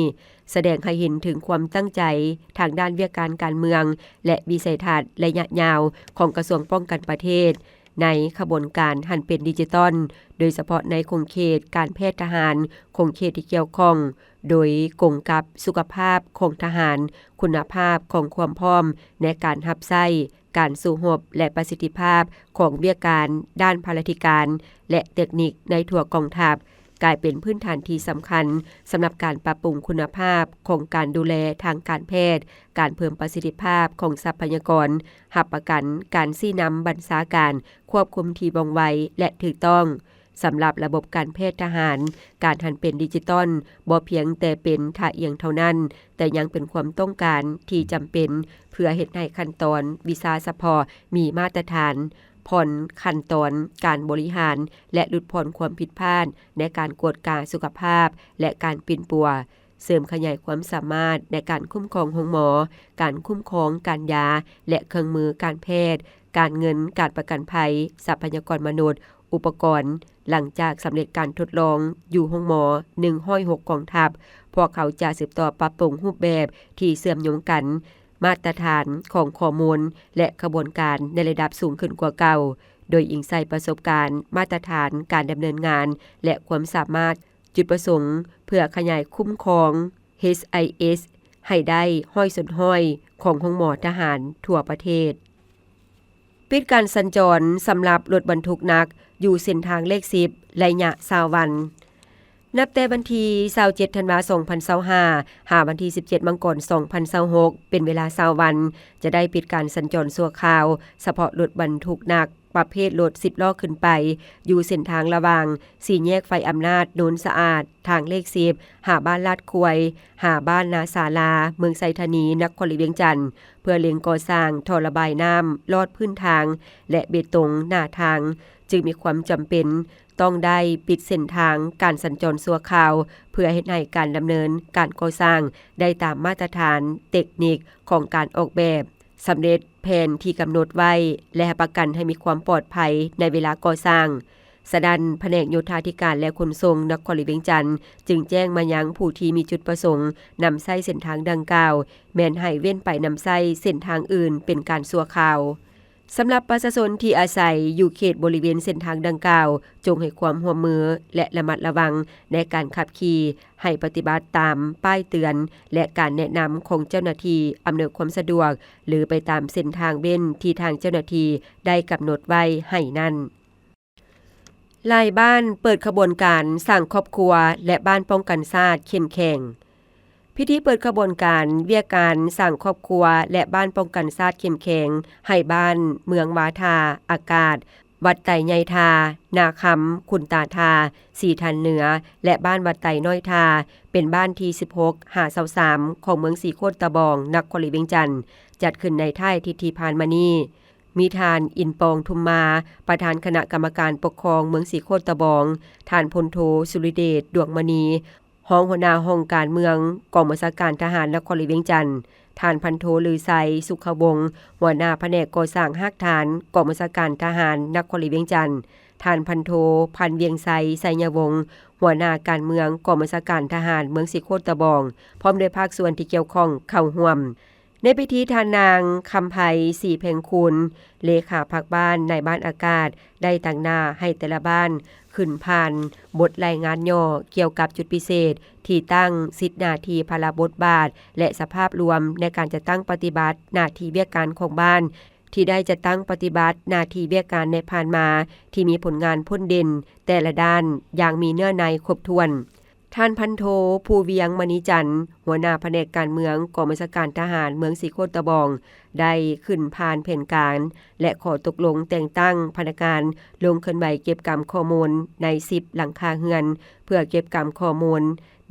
ສະແດງໃຫ້ເຫັນເຖິງຄວາມຕັ້ງໃຈທາງດ້ານວຽກການການເມືອງ ແລະ ວິໄສທັດໄລຍະຍາວຂອງກະຊວງປ້ອງກັນປະເທດ ໃນຂະບວນການຫັນເປັນດິຈິຕອນ, ໂດຍສະເພາະໃນຂົງເຂດການແພດທະຫານ, ຂົງເຂດທີ່ກ່ຽວຂ້ອງ, ໂດຍກົງກັບສຸຂະພາບຂອງທະຫານ, ຄຸນນະພາບຂອງຄວາມພ້ອມໃນການຮັບໃຊ້, ການສູ້ຮົບ ແລະ ປະສິດທິພາບຂອງວຽກການດ້ານພະລາທິການ ແລະ ເຕັກນິກໃນທົ່ວກອງທັບ ກາຍເປັນພື້ນຖານທີ່ສຳຄັນສຳລັບການປັບປຸງຄຸນນະພາບຂອງການດູແລທາງການແພດ, ການເພີ່ມປະສິດທິພາບຂອງຊັບພະຍາກອນ, ຮັບປະກັນການຊີ້ນຳບັນຊາການຄວບຄຸມທີ່ວ່ອງໄວ ແລະ ຖືກຕ້ອງ. ສຳລັບລະບົບການແພດທະຫານ, ການຫັນເປັນດິຈິຕອນບໍ່ພຽງແຕ່ເປັນທ່າອ່ຽງເທົ່ານັ້ນ, ແຕ່ຍັງເປັນຄວາມຕ້ອງການທີ່ຈຳເປັນ ເພື່ອເຮັດໃຫ້ຂັ້ນຕອນວິຊາສະເພາະມີມາດຕະຖານ, ຜ່ອນຂັ້ນຕອນການບໍລິຫານ ແລະ ຫຼຸດຜ່ອນຄວາມຜິດພາດໃນການກວດກາສຸຂະພາບ ແລະ ການປິ່ນປົວ, ເສີມຂະຫຍາຍຄວາມສາມາດໃນການຄຸ້ມຄອງໂຮງໝໍ, ການຄຸ້ມຄອງການຢາ ແລະ ເຄື່ອງມືການແພດ, ການເງິນ, ການປະກັນໄພ, ຊັບພະຍາກອນມະນຸດ, ອຸປະກອນ. ຫຼັງຈາກສຳເລັດການທົດລອງຢູ່ໂຮງໝໍໜຶ່ງຮ້ອຍຫົກກອງທັບ, ພວກເຂົາຈະສືບຕໍ່ປັບປຸງຮູບແບບທີ່ເຊື່ອມໂຍງກັນ, ມາດຕະຖານຂອງຂໍ້ມູນ ແລະ ຂະບວນການໃນລະດັບສູງຂຶ້ນກວ່າເກົ່າ, ໂດຍອີງໃສ່ປະສົບການ, ມາດຕະຖານການດຳເນີນງານ ແລະ ຄວາມສາມາດ. ຈຸດປະສົງເພື່ອຂະຫຍາຍຄຸ້ມຄອງ ເອັດໄອເອັດ ໃຫ້ໄດ້ຮ້ອຍສ່ວນຮ້ອຍຂອງໂຮງໝໍທະຫານທົ່ວປະເທດ. ປິດການສັນຈອນສຳລັບລົດບັນທຸກໜັກຢູ່ເສັ້ນທາງເລກສິບ ໄລຍະຊາວວັນ. ນັບແຕ່ວັນທີຊາວເຈັດ ທັນວາ ສອງພັນຊາວຫ້າ ຫາວັນທີສິບເຈັດ ມັງກອນ ສອງພັນຊາວຫົກ ເປັນເວລາຊາວວັນ ຈະໄດ້ປິດການສັນຈອນຊົ່ວຄາວ ສະເພາະລົດບັນທຸກໜັກ ປະເພດລົດສິບລໍ້ຂຶ້ນໄປ ຢູ່ເສັ້ນທາງລະຫວ່າງສີ່ແຍກໄຟອຳນາດ ໂນນສະອາດ ທາງເລກສິບ ຫາບ້ານລາດຄວາຍ ຫາບ້ານນາສາລາ ເມືອງໄຊທານີ ນະຄອນຫຼວງວຽງຈັນ ເພື່ອເລັ່ງກໍ່ສ້າງທໍ່ລະບາຍນ້ຳລອດພື້ນທາງ ແລະ ເບຕົງໜ້າທາງ, ຈຶ່ງມີຄວາມຈຳເປັນ ຕ້ອງໄດ້ປິດເສັ້ນທາງການສັນຈອນຊົ່ວຄາວ ເພື່ອເຮັດໃຫ້ການດຳເນີນການກໍ່ສ້າງໄດ້ຕາມມາດຕະຖານເຕັກນິກຂອງການອອກແບບ, ສຳເລັດແຜນທີ່ກຳນົດໄວ້ ແລະ ຮັບປະກັນໃຫ້ມີຄວາມປອດໄພໃນເວລາກໍ່ສ້າງ. ສະນັ້ນ, ພະແນກໂຍທາທິການ ແລະ ຂົນສົ່ງນະຄອນຫຼວງວຽງຈັນ ຈຶ່ງແຈ້ງມາຍັງຜູ້ທີ່ມີຈຸດປະສົງນຳໃຊ້ເສັ້ນທາງດັ່ງກ່າວ ແມ່ນໃຫ້ເວັ້ນໄປນຳໃຊ້ເສັ້ນທາງອື່ນເປັນການຊົ່ວຄາວ. ສຳລັບປະຊາຊົນທີ່ອາໄສຢູ່ເຂດບໍລິເວນເສັ້ນທາງດັ່ງກ່າວ, ຈົ່ງໃຫ້ຄວາມຮ່ວມມື ແລະ ລະມັດລະວັງໃນການຂັບຂີ່, ໃຫ້ປະຕິບັດຕາມປ້າຍເຕືອນ ແລະ ການແນະນຳຂອງເຈົ້າໜ້າທີ່ອຳນວຍຄວາມສະດວກ ຫຼື ໄປຕາມເສັ້ນທາງເວັ້ນທີ່ທາງເຈົ້າໜ້າທີ່ໄດ້ກຳນົດໄວ້ໃຫ້ນັ້ນ. ຫຼາຍບ້ານເປີດຂະບວນການສ້າງຄອບຄົວ ແລະ ບ້ານປ້ອງກັນຊາດເຂັ້ມແຂງ. ພິທີເປີດຂະບວນການວຽກການສ້າງຄອບຄົວ ແລະ ບ້ານປ້ອງກັນຊາດເຂັ້ມແຂງ ໃຫ້ບ້ານເມືອງວາທາອາກາດ, ວັດໄຕໃຫຍ່ທ່າ, ນາຄຳ, ຂຸນຕາທ່າ, ສີທັນເໜືອ ແລະ ບ້ານວັດໄຕນ້ອຍທ່າ ເປັນບ້ານທີສິບຫົກ ຫາ ຊາວສາມ ຂອງເມືອງສີໂຄດຕະບອງ ນະຄອນຫຼວງວຽງຈັນ ຈັດຂຶ້ນໃນທ້າຍອາທິດທີ່ຜ່ານມານີ້. ມີທ່ານ ອິນປອງ ທຸມມາ ປະທານຄະນະກຳມະການປົກຄອງເມືອງສີໂຄດຕະບອງ, ທ່ານ ພົນໂທ ສຸລິເດດ ດວງມະນີ ຮອງຫົວໜ້າຫ້ອງການເມືອງ ກອງບັນຊາການທະຫານນະຄອນຫຼວງວຽງຈັນ, ທ່ານ ພັນໂທ ລືໄຊ ສຸຂະວົງ ຫົວໜ້າພະແນກກໍ່ສ້າງຮາກຖານ ກອງບັນຊາການທະຫານນະຄອນຫຼວງວຽງຈັນ, ທ່ານ ພັນໂທ ພັນວຽງໄຊ ໄຊຍະວົງ ຫົວໜ້າການເມືອງ ກອງບັນຊາການທະຫານເມືອງສີໂຄດຕະບອງ ພ້ອມດ້ວຍພາກສ່ວນທີ່ກ່ຽວຂ້ອງເຂົ້າຮ່ວມ. ໃນພິທີ ທ່ານນາງ ຄຳໄພ ສີແພງຄູນ ເລຂາພັກບ້ານນາຍບ້ານອາກາດ ໄດ້ຕາງໜ້າໃຫ້ແຕ່ລະບ້ານຂຶ້ນຜ່ານບົດລາຍງານຫຍໍ້ກ່ຽວກັບຈຸດພິເສດທີ່ຕັ້ງ, ສິດໜ້າທີ່, ພາລະບົດບາດ ແລະ ສະພາບລວມໃນການຈັດຕັ້ງປະຕິບັດໜ້າທີ່ວຽກການຂອງບ້ານ ທີ່ໄດ້ຈັດຕັ້ງປະຕິບັດໜ້າທີ່ວຽກການໃນຜ່ານມາ ທີ່ມີຜົນງານພົ້ນເດັ່ນແຕ່ລະດ້ານຢ່າງມີເນື້ອໃນຄົບຖ້ວນ. ທ່ານ ພັນໂທ ພູວຽງ ມະນີຈັນ ຫົວໜ້າພະແນກການເມືອງ ກອງບັນຊາການທະຫານເມືອງສີໂຄດຕະບອງ ໄດ້ຂຶ້ນຜ່ານແຜນການ ແລະ ຂໍ້ຕົກລົງແຕ່ງຕັ້ງພະນັກງານລົງເຄື່ອນໄຫວເກັບກຳຂໍ້ມູນໃນສິບຫຼັງຄາເຮືອນ ເພື່ອເກັບກຳຂໍ້ມູນ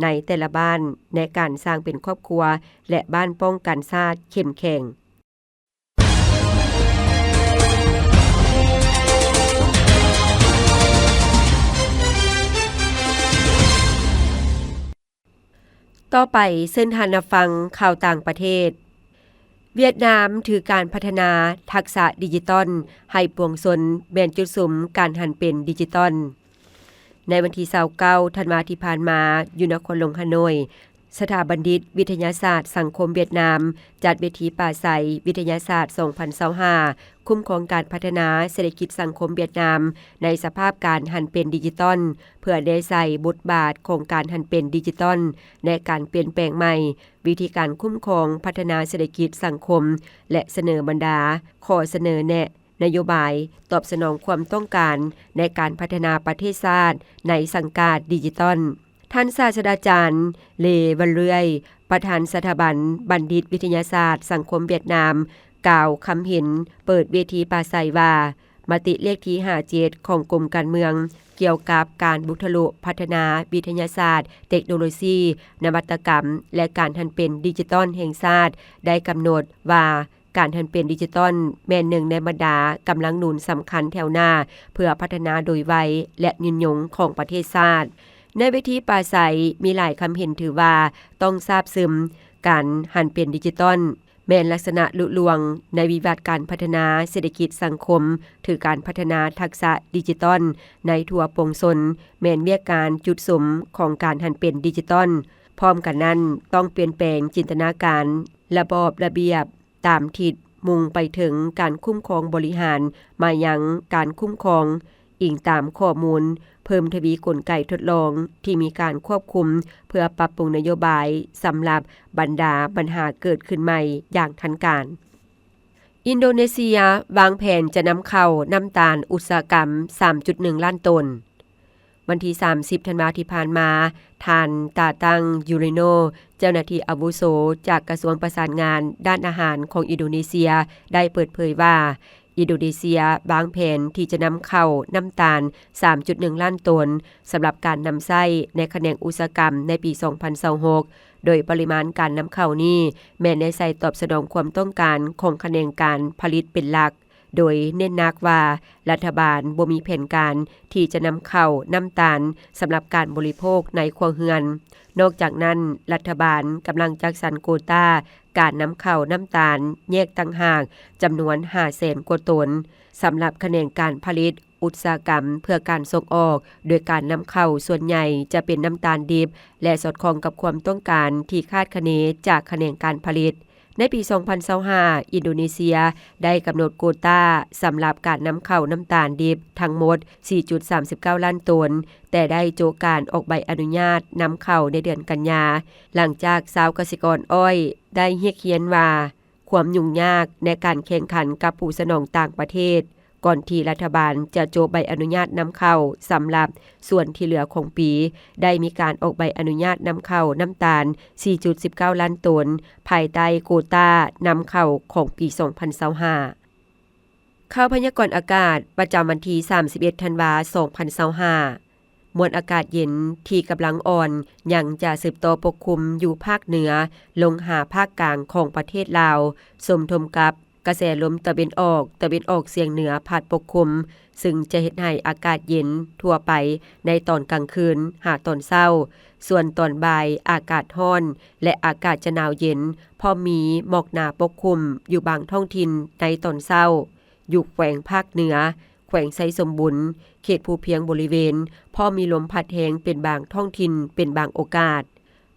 ໃນແຕ່ລະບ້ານ ໃນການສ້າງເປັນຄອບຄົວ ແລະ ບ້ານປ້ອງກັນຊາດເຂັ້ມແຂງ. ຕໍ່ໄປເຊີນທ່ານຮັບຟັງຂ່າວຕ່າງປະເທດ. ຫວຽດນາມຖືການພັດທະນາທັກສະດິຈິຕອນໃຫ້ປວງຊົນແມ່ນຈຸດສຸມການຫັນເປັນດິຈິຕອນ. ໃນວັນທີຊາວເກົ້າ ທັນວາທີ່ຜ່ານມາ, ຢູ່ນະຄອນຫຼວງຮາໂນຍ, ສະຖາບັນດິດວິທະຍາສາດສັງຄົມຫວຽດນາມ ຈັດເວທີປາໄສວິທະຍາສາດສອງພັນຊາວຫ້າ ຄຸ້ມຄອງການພັດທະນາເສດຖະກິດສັງຄົມຫວຽດນາມ ໃນສະພາບການຫັນເປັນດິຈິຕອນ ເພື່ອໄດ້ໃສ່ບົດບາດຂອງການຫັນເປັນດິຈິຕອນ ແລະ ການປ່ຽນແປງໃໝ່, ວິທີການຄຸ້ມຄອງພັດທະນາເສດຖະກິດສັງຄົມ ແລະ ສະເໜີບັນດາຂໍ້ສະເໜີແນະ ນະໂຍບາຍຕອບສະໜອງຄວາມຕ້ອງການໃນການພັດທະນາປະເທດຊາດໃນສັງກາດດິຈິຕອນ. ທ່ານສາດສະດາຈານ ເລ ວັນເລື່ອຍ ປະທານສະຖາບັນບັນດິດວິທະຍາສາດສັງຄົມຫວຽດນາມ ກ່າວຄຳເຫັນເປີດເວທີປາໄສວ່າ ມະຕິເລກທີຫ້າເຈັດຂອງກົມການເມືອງ ກ່ຽວກັບການບຸກທະລຸພັດທະນາວິທະຍາສາດ, ເຕັກໂນໂລຊີ, ນະວັດຕະກຳ ແລະ ການຫັນເປັນດິຈິຕອນແຫ່ງຊາດ ໄດ້ກຳນົດວ່າ ການຫັນເປັນດິຈິຕອນແມ່ນໜຶ່ງໃນບັນດາກຳລັງໜູນສຳຄັນແຖວໜ້າ ເພື່ອພັດທະນາໂດຍໄວ ແລະ ຍືນຍົງຂອງປະເທດຊາດ. ໃນເວທີປາໄສມີຫຼາຍຄຳເຫັນຖືວ່າຕ້ອງຊາບຊຶມ, ການຫັນເປັນດິຈິຕອນແມ່ນລັກສະນະລຸລວງໃນວິວັດການພັດທະນາເສດຖະກິດສັງຄົມ, ຖືການພັດທະນາທັກສະດິຈິຕອນໃນທົ່ວປວງຊົນ ແມ່ນວຽກການຈຸດສຸມຂອງການຫັນເປັນດິຈິຕອນ. ພ້ອມກັນນັ້ນ, ຕ້ອງປ່ຽນແປງຈິນຕະນາການ, ລະບອບລະບຽບ ຕາມທິດມຸ່ງໄປເຖິງການຄຸ້ມຄອງບໍລິຫານ ມາຍັງການຄຸ້ມຄອງອີງຕາມຂໍ້ມູນ, ເພີ່ມທະວີກົນໄກທົດລອງທີ່ມີການຄວບຄຸມ ເພື່ອປັບປຸງນະໂຍບາຍສຳລັບບັນດາບັນຫາເກີດຂຶ້ນໃໝ່ຢ່າງທັນການ. ອິນໂດເນເຊຍວາງແຜນຈະນຳເຂົ້ານ້ຳຕານອຸດສາຫະກຳ ສາມຈຸດໜຶ່ງລ້ານໂຕນ. ວັນທີສາມສິບ ທັນວາທີ່ຜ່ານມາ, ທ່ານ ຕາຕັງ ຢູລິໂນ ເຈົ້າໜ້າທີ່ອາວຸໂສຈາກກະຊວງປະສານງານດ້ານອາຫານຂອງອິນໂດເນເຊຍ ໄດ້ເປີດເຜີຍວ່າ ອິນໂດເນເຊຍວາງແຜນທີ່ຈະນຳເຂົ້ານ້ຳຕານ ສາມຈຸດໜຶ່ງລ້ານໂຕນ ສຳລັບການນຳໃຊ້ໃນຂະແໜງອຸດສາຫະກຳໃນປີ ສອງພັນຊາວຫົກ ໂດຍປະລິມານການນຳເຂົ້ານີ້ແມ່ນໄດ້ໃສ່ຕອບສະໜອງຄວາມຕ້ອງການຂອງຂະແໜງການຜະລິດເປັນຫຼັກ, ໂດຍເນັ້ນໜັກວ່າລັດຖະບານບໍ່ມີແຜນການທີ່ຈະນຳເຂົ້ານ້ຳຕານສຳລັບການບໍລິໂພກໃນຄົວເຮືອນ. ນອກຈາກນັ້ນ, ລັດຖະບານກຳລັງຈັດສັນໂກຕາການນຳເຂົ້ານ້ຳຕານແຍກຕ່າງຫາກຈຳນວນ ຫ້າແສນກວ່າໂຕນ ສຳລັບຂະແໜງການຜະລິດ ອຸດສາຫະກຳເພື່ອການສົ່ງອອກ, ໂດຍການນຳເຂົ້າສ່ວນໃຫຍ່ຈະເປັນນ້ຳຕານດິບ ແລະ ສອດຄ່ອງກັບຄວາມຕ້ອງການທີ່ຄາດຄະເນຈາກຂະແໜງການຜະລິດ. ໃນປີ ສອງພັນຊາວຫ້າ ອິນໂດເນເຊຍໄດ້ກຳນົດໂກຕາສຳລັບການນຳເຂົ້ານ້ຳຕານດິບທັງໝົດ ສີ່ຈຸດສາມສິບເກົ້າລ້ານໂຕນ, ແຕ່ໄດ້ໂຈະການອອກໃບອະນຸຍາດນຳເຂົ້າໃນເດືອນກັນຍາ, ຫຼັງຈາກຊາວກະສິກອນອ້ອຍໄດ້ຮຽກຮຽນວ່າ ຄວາມຫຍຸ້ງຍາກໃນການແຂ່ງຂັນກັບຜູ້ສະໜອງຕ່າງປະເທດ, ກ່ອນທີ່ລັດຖະບານຈະໂຈະໃບອະນຸຍາດນຳເຂົ້າສຳລັບສ່ວນທີ່ເຫຼືອຂອງປີ, ໄດ້ມີການອອກໃບອະນຸຍາດນຳເຂົ້ານ້ຳຕານ ສີ່ຈຸດສິບເກົ້າລ້ານໂຕນ ພາຍໃຕ້ໂກຕານຳເຂົ້າຂອງປີ ສອງພັນຊາວຫ້າ. ຂ່າວພະຍາກອນອາກາດປະຈຳວັນທີ ສາມສິບເອັດ ທັນວາ ສອງພັນຊາວຫ້າ. ມວນອາກາດເຢັນທີ່ກຳລັງອ່ອນຍັງຈະສືບຕໍ່ປົກຄຸມຢູ່ພາກເໜືອ ລົງຫາພາກກາງຂອງປະເທດລາວ, ສົມທົບກັບກະແສລົມຕາເວັນອອກ, ຕາເວັນອອກສຽງເໜືອພັດປົກຄຸມ, ຊຶ່ງຈະເຮັດໃຫ້ອາກາດເຢັນທົ່ວໄປໃນຕອນກາງຄືນຫາຕອນເຊົ້າ, ສ່ວນຕອນບ່າຍອາກາດຮ້ອນ ແລະ ອາກາດຈະໜາວເຢັນ, ພ້ອມມີໝອກໜາປົກຄຸມຢູ່ບາງທ້ອງຖິ່ນໃນຕອນເຊົ້າ. ຢູ່ແຂວງພາກເໜືອ, ແຂວງໄຊສົມບູນ, ເຂດພູພຽງບໍລິເວນ, ພ້ອມມີລົມພັດແຮງເປັນບາງທ້ອງຖິ່ນເປັນບາງໂອກາດ.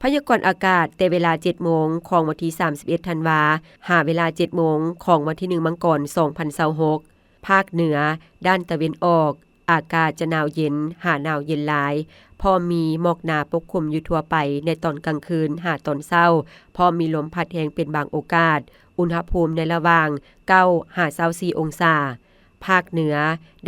ພະຍາກອນອາກາດແຕ່ເວລາ ເຈັດໂມງຂອງວັນທີ ສາມສິບເອັດ ທັນວາ ຫາເວລາ ເຈັດໂມງຂອງວັນທີ ໜຶ່ງ ມັງກອນ ສອງພັນຊາວຫົກ. ພາກເໜືອ, ດ້ານຕາເວັນອອກ, ອາກາດຈະໜາວເຢັນ ຫາໜາວເຢັນຫຼາຍ, ພ້ອມມີໝອກໜາປົກຄຸມຢູ່ທົ່ວໄປໃນຕອນກາງຄືນຫາຕອນເຊົ້າ, ພ້ອມມີລົມພັດແຮງເປັນບາງໂອກາດ, ອຸນຫະພູມໃນລະຫວ່າງ ເກົ້າ ຫາ ຊາວສີ່ ອົງສາ. ພາກເໜືອ,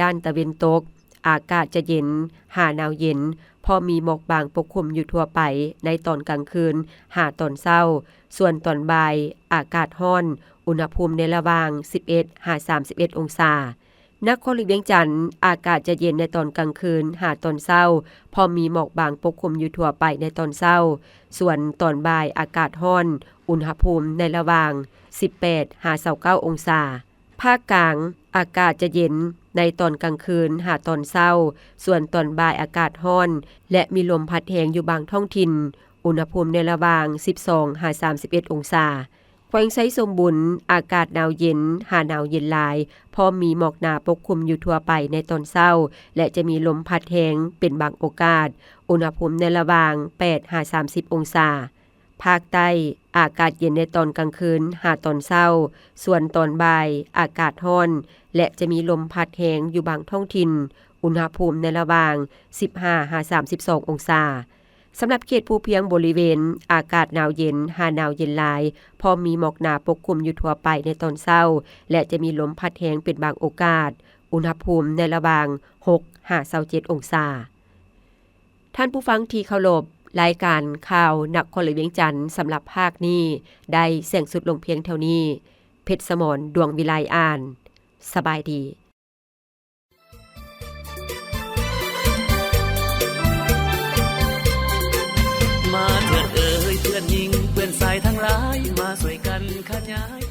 ດ້ານຕາເວັນຕົກ, ອາກາດຈະເຢັນ ຫາໜາວເຢັນ, ພໍມີໝອກບາງປົກຄຸມຢູ່ທົ່ວໄປໃນຕອນກາງຄືນຫາຕອນເຊົ້າ, ສ່ວນຕອນບ່າຍອາກາດຮ້ອນ, ອຸນຫະພູມໃນລະຫວ່າງ ສິບເອັດ ຫາ ສາມສິບເອັດ ອົງສາ. ນະຄອນຫຼວງວຽງຈັນ, ອາກາດຈະເຢັນໃນຕອນກາງຄືນຫາຕອນເຊົ້າ, ພໍມີໝອກບາງປົກຄຸມຢູ່ທົ່ວໄປໃນຕອນເຊົ້າ, ສ່ວນຕອນບ່າຍອາກາດຮ້ອນ, ອຸນຫະພູມໃນລະຫວ່າງ ສິບແປດ ຫາ ຊາວເກົ້າ ອົງສາ. ພາກກາງ, ອາກາດຈະເຢັນໃນຕອນກາງຄືນຫາຕອນເຊົ້າ, ສ່ວນຕອນບ່າຍອາກາດຮ້ອນ ແລະ ມີລົມພັດແຮງຢູ່ບາງທ້ອງຖິ່ນ, ອຸນຫະພູມໃນລະຫວ່າງ ສິບສອງ ຫາ ສາມສິບເອັດ ອົງສາ. ແຂວງໄຊສົມບູນ, ອາກາດໜາວເຢັນ ຫາໜາວເຢັນຫຼາຍ, ພ້ອມມີໝອກໜາປົກຄຸມຢູ່ທົ່ວໄປໃນຕອນເຊົ້າ ແລະ ຈະມີລົມພັດແຮງເປັນບາງໂອກາດ, ອຸນຫະພູມໃນລະຫວ່າງ ແປດ ຫາ ສາມສິບ ອົງສາ. ພາກໃຕ້, ອາກາດເຢັນໃນຕອນກາງຄືນຫາຕອນເຊົ້າ, ສ່ວນຕອນບ່າຍອາກາດຮ້ອນ ແລະ ຈະມີລົມພັດແຮງຢູ່ບາງທ້ອງຖິ່ນ, ອຸນຫະພູມໃນລະຫວ່າງ ສິບຫ້າ ຫາ ສາມສິບສອງ ອົງສາ. ສຳລັບເຂດພູພຽງບໍລິເວນ, ອາກາດໜາວເຢັນ ຫາໜາວເຢັນຫຼາຍ, ພໍມີໝອກໜາປົກຄຸມຢູ່ທົ່ວໄປໃນຕອນເຊົ້າ ແລະ ຈະມີລົມພັດແຮງເປັນບາງໂອກາດ, ອຸນຫະພູມໃນລະຫວ່າງ ຫົກ ຫາ ຊາວເຈັດ ອົງສາ. ທ່ານຜູ້ຟັງທີ່ເຄົາລົບ, ລາຍການຂ່າວນະຄອນຫຼວງວຽງຈັນສຳລັບພາກນີ້ໄດ້ສິ້ນສຸດລົງພຽງເທົ່ານີ້. ເພັດສະໝອນ ດວງວິໄລ ອ່ານ. ສະບາຍດີ. ມາເຖີດເອີຍເພື່ອນຍິງເພື່ອນຊາຍທັງຫຼາຍ ມາຊ່ວຍກັນຂະຫຍາຍ.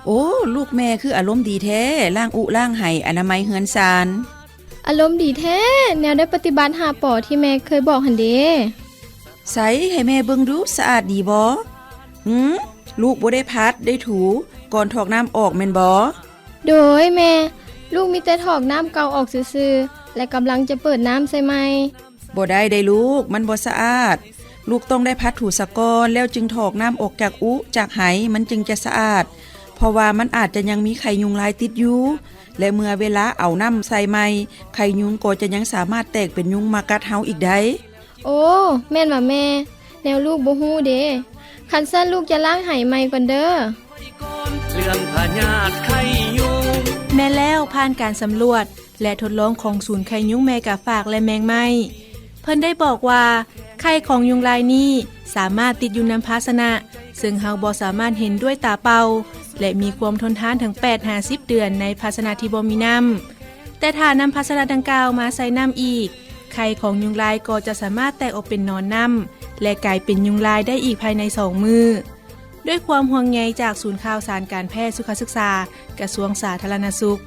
ໂອ້ ລູກແມ່ຄືອາລົມດີແທ້, ລ້າງອຸລ້າງໄຫ ອະນາໄມເຮືອນຊານ. ອາລົມດີແທ້, ແນວໄດ້ປະຕິບັດຫ້າ ປ ທີ່ແມ່ເຄີຍບອກຫັ້ນເດ. ໃສ ໃຫ້ແມ່ເບິ່ງດູ, ສະອາດດີບໍ່? ຫື ລູກບໍ່ໄດ້ຜັດໄດ້ຖູ ກ່ອນຖອກນ້ຳອອກແມ່ນບໍ່? ໂດຍແມ່, ລູກມີແຕ່ຖອກນ້ຳເກົ່າອອກຊື່ໆ ແລະ ກຳລັງຈະເປີດນ້ຳໃສ່ໃໝ່. ບໍ່ໄດ້ເດ້ລູກ, ມັນບໍ່ສະອາດ. ລູກຕ້ອງໄດ້ຜັດຖູສາກ່ອນ ແລ້ວຈຶ່ງຖອກນ້ຳອອກຈາກອຸຈາກໄຫ ມັນຈຶ່ງຈະສະອາດ, ເພາະວ່າມັນອາດຈະຍັງມີໄຂ່ຍຸງລາຍຕິດຢູ່ ແລະ ເມື່ອເວລາເອົານ້ຳໃສ່ໃໝ່, ໄຂ່ຍຸງກໍຈະຍັງສາມາດແຕກເປັນຍຸງມາກັດເຮົາອີກໄດ໋. ໂອ້ ແມ່ນຫວາແມ່? ແນວລູກບໍ່ຮູ້ເດ. ຄັນຊັ້ນລູກຈະລ້າງໄຫໃໝ່ກ່ອນເດີ. ເລື່ອງພະຍາດໄຂ້ຍຸງ. ແມ່ນແລ້ວ, ຜ່ານການສຳຫຼວດ ແລະ ທົດລອງຂອງສູນໄຂ້ຍຸງແມ່ກາຝາກ ແລະ ແມງໄມ້, ເພິ່ນໄດ້ບອກວ່າ ໄຂ່ຂອງຍຸງລາຍນີ້ສາມາດຕິດຢູ່ນຳພາຊະນະ ເຊິ່ງເຮົາບໍ່ສາມາດເຫັນດ້ວຍຕາເປົ່າ ແລະ ມີຄວາມທົນທານເຖິງແປດຫາສິບເດືອນໃນພາຊະນະທີ່ບໍ່ມີນ້ຳ. ແຕ່ຖ້ານຳພາຊະນະດັ່ງກ່າວມາໃສ່ນ້ຳອີກ, ໄຂ່ຂອງຍຸງລາຍກໍຈະສາມາດແຕກອອກເປັນໜອນນ້ຳ ແລະ ກາຍເປັນຍຸງລາຍໄດ້ອີກພາຍໃນສອງມື້. ດ້ວຍຄວາມຫ່ວງໃຍຈາກສູນຂ່າວສານການແພດສຸຂະສຶກສາ ກະຊວງສາທາລະນະສຸກ,